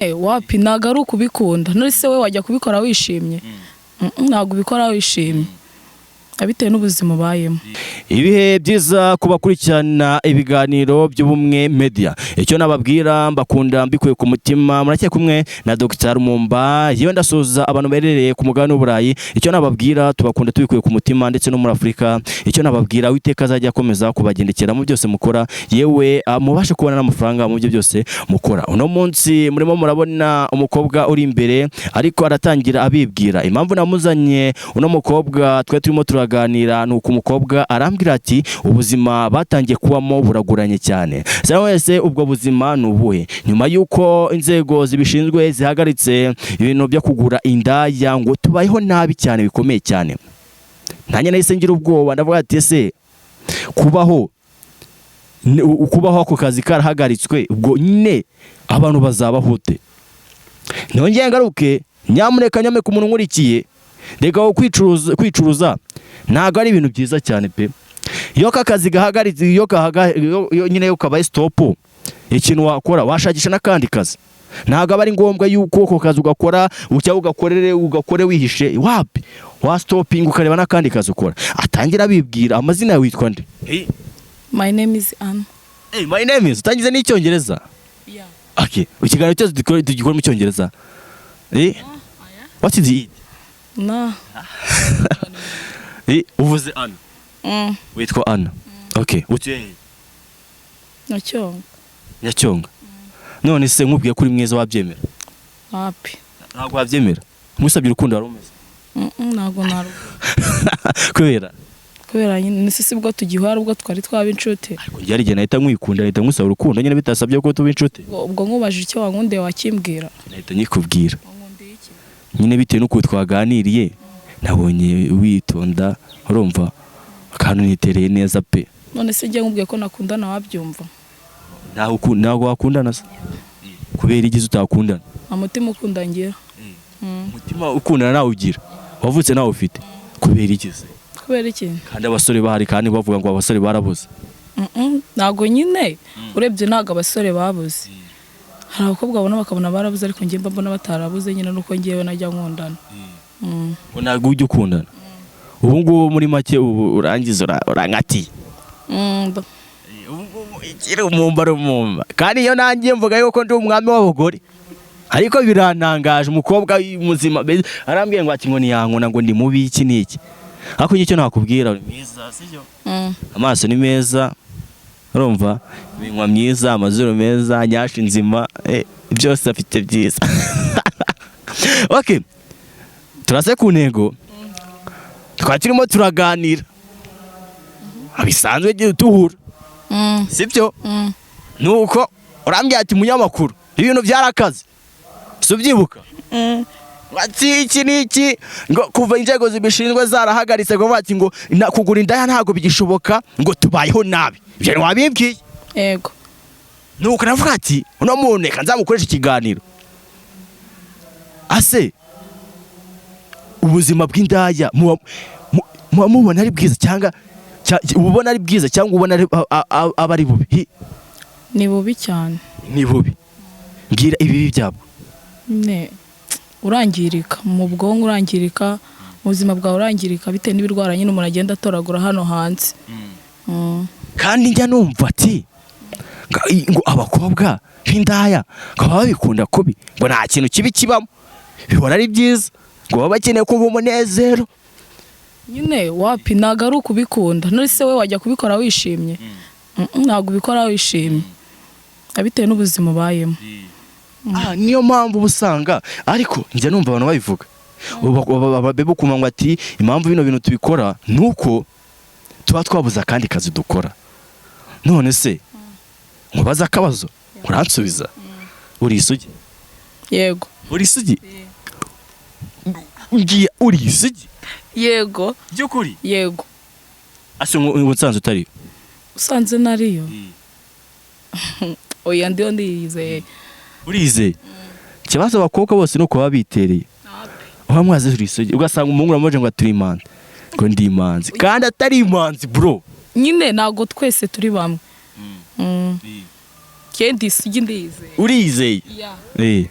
Wapi, ntabwo ari ukubikunda. None se we wajya kubikora wishimye? Ntabwo ubikora wishimye, bitewe n'ubuzima ubayemo. Ibihe byiza ku bakurikirana ibiganiro by'Ubumwe Media. Icyo nababwira, mbakunda mbikuye ku mutima. Muracyari kumwe na Dr Rumumba. Yewe, ndasuhuza abantu baherereye ku mugabane w'Uburayi. Icyo nababwira, tubakunda tubikuye ku mutima, ndetse no muri Afurika. Icyo nababwira, Uwiteka azajya akomeza kubagendekera mu byose mukora, yewe mubashe kubona n'amafaranga mu byo byose mukora. Uno munsi murimo murabona umukobwa uri imbere, ariko aratangira abibwira. Impamvu namuzanye uno mukobwa, twe turimo turaganira, ni uko umukobwa arambwira ati ubuzima batangiye kubamo buraguranye cyane. Cyangwa wese, ubwo buzima ni ubuhe? Nyuma y'uko inzego zibishinzwe zihagaritse ibintu byo kugura indaya, ngo tubayeho nabi cyane bikomeye cyane. Nanjye nahise ngira ubwoba, ndavuga ati ese kubaho kubaho ako kazi karahagaritswe, ubwo nyine abantu bazabaho ute? Nongeye ngaruke, nyamuneka nyameka umuntu nkurikiye, reka aho kwicuruza. Kwicuruza ntabwo ari ibintu byiza cyane pe. Iyo aka kazi gahagaritse, iyo nyine iyo kabaye stop, ikintu wakora washakisha n'akandi kazi. Ntabwo aba ari ngombwa yuko ako kazi ugakora cyangwa ugakore wihishe. Wapi, wa stopping ukareba n'akandi kazi ukora. Atangira abibwira. Amazina yawe witwa nde? My name is Anna. Hey, my name is, utangize n'icyongereza. Yeah. Okay, ikiganiro cyose tugikora mu cyongereza. What is it? Na. Uvuze Anna. Witwa Anna. Okay, utuye he? Nacyonga. Nyacyonga. None se nkubwiye ko uri mwiza, wabyemera? Wapi. Ntabwo wabyemera? Nkusabye urukundo wari umeze? Ntabwo narugo. Kubera? Kubera nyine si bwo tugihora, ubwo twari twaba inshuti. Ariko njye hari igihe nahita nkwikunda, nahita nkusaba urukundo nyine bitasabye ko tuba inshuti. Ubwo nkubajije icyo wankundiye, wakimbwira? Nahita nyikubwira. Wankundiye iki? Nyine bitewe n'ukuntu twaganiriye, nabonye witonda, urumva akantu nitereye neza pe. None se njye nkubwiye ko nakundana, wabyumva? Ntabwo wakundana se? Kubera igize utakundana? Nta mutima ukunda ngira. Umutima ukundana nawe ugira, wavutse nawe ufite. Kubera igize? Kubera iki? Kandi abasore bahari, kandi bavuga ngo abasore barabuze. Ntabwo nyine urebye, ntabwo abasore babuze. Hari abakobwa babona bakabona barabuze, ariko njye mba mbona batarabuze nyine, nuko ngewe najya nkundana. Ngo ntabwo ujya ukundana? Ubu ngubu muri make ubu urangiza urankatiye. Ubu ngubu ikiri umumba rumumba, kandi iyo nanjye mvuga yuko ndi umwami w'abagore, ariko birantangaje, umukobwa muzima arambwiye ngo ati ngo ntiyankunda, ngo ndi mubi, iki n'iki. Ariko icyo nakubwira, uri mwiza, sibyo? Mm. Amaso ni meza, urumva iminwa myiza, amazuru meza, nyashi nzima, byose afite byiza. Okay, turase ku ntego. Twari turimo turaganira bisanzwe igihe tuhura, sibyo? Mm. Nuko urambwira ati munyamakuru, ibintu byarakaze, si ubyibuka? Mm. Ati iki n'iki, ngo kuva inzego zibishinzwe zarahagaritse, ngo bati ngo kugura indaya ntabwo bigishoboka, ngo tubayeho nabi. Ibyo ntiwabimbwiye? Yego. Nuko navuga ati uno muntu reka nzamukoreshe ikiganiro. Ase ubuzima bw'indaya muba mubona ari bwiza cyangwa ubona ari bwiza cyangwa ubona ari aba ari bubi? Ni bubi cyane. Ni bubi? Mbwira ibibi byabwo. Nyine urangirika mu bwonko, urangirika mu buzima bwawe, urangirika bitewe n'ibirwara nyine umuntu agenda atoragura hano hanze. Kandi njya numva ati ngo abakobwa b'indaya ngo baba babikunda kubi, ngo nta kintu kibi kibamo, bihora ari byiza, ngo baba bakeneye kumva umunezero. Nyine wapi, ntabwo ari ukubikunda. None se we wajya kubikora wishimye? Ntabwo ubikora wishimye, bitewe n'ubuzima ubayemo. Ah, niyo mpamvu uba usanga, ariko njya numva abantu babivuga bebe ukumva ngo ati impamvu bino bintu tubikora ni uko tuba twabuze akandi kazi dukora. None se nkubaze akabazo, uransubiza? Uri isugi? Yego. Uri isugi? Ngiye, uri isugi? Yego. By'ukuri? Yego. Ase ngo nsanze utari? Usanze nariyo? Oya, ndiyo, ndiyizeye. Urizeye? Ikibazo abakobwa bose ni uko baba bitereye uba mwaze uri isugi, ugasanga umuhungu uramuje ngo turi imanzi, ngo ndi imanzi, kandi atari imanzi bro. Nyine ntabwo twese turi bamwe. Njye ndi isugi, ndiyizeye. Urizeye? Yeah. Eh.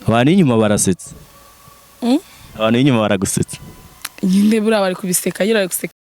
Abantu inyuma barasetsa. Mm? Abantu inyuma baragusetsa. Nyine buriya bari kubiseka nyine, bari guseka.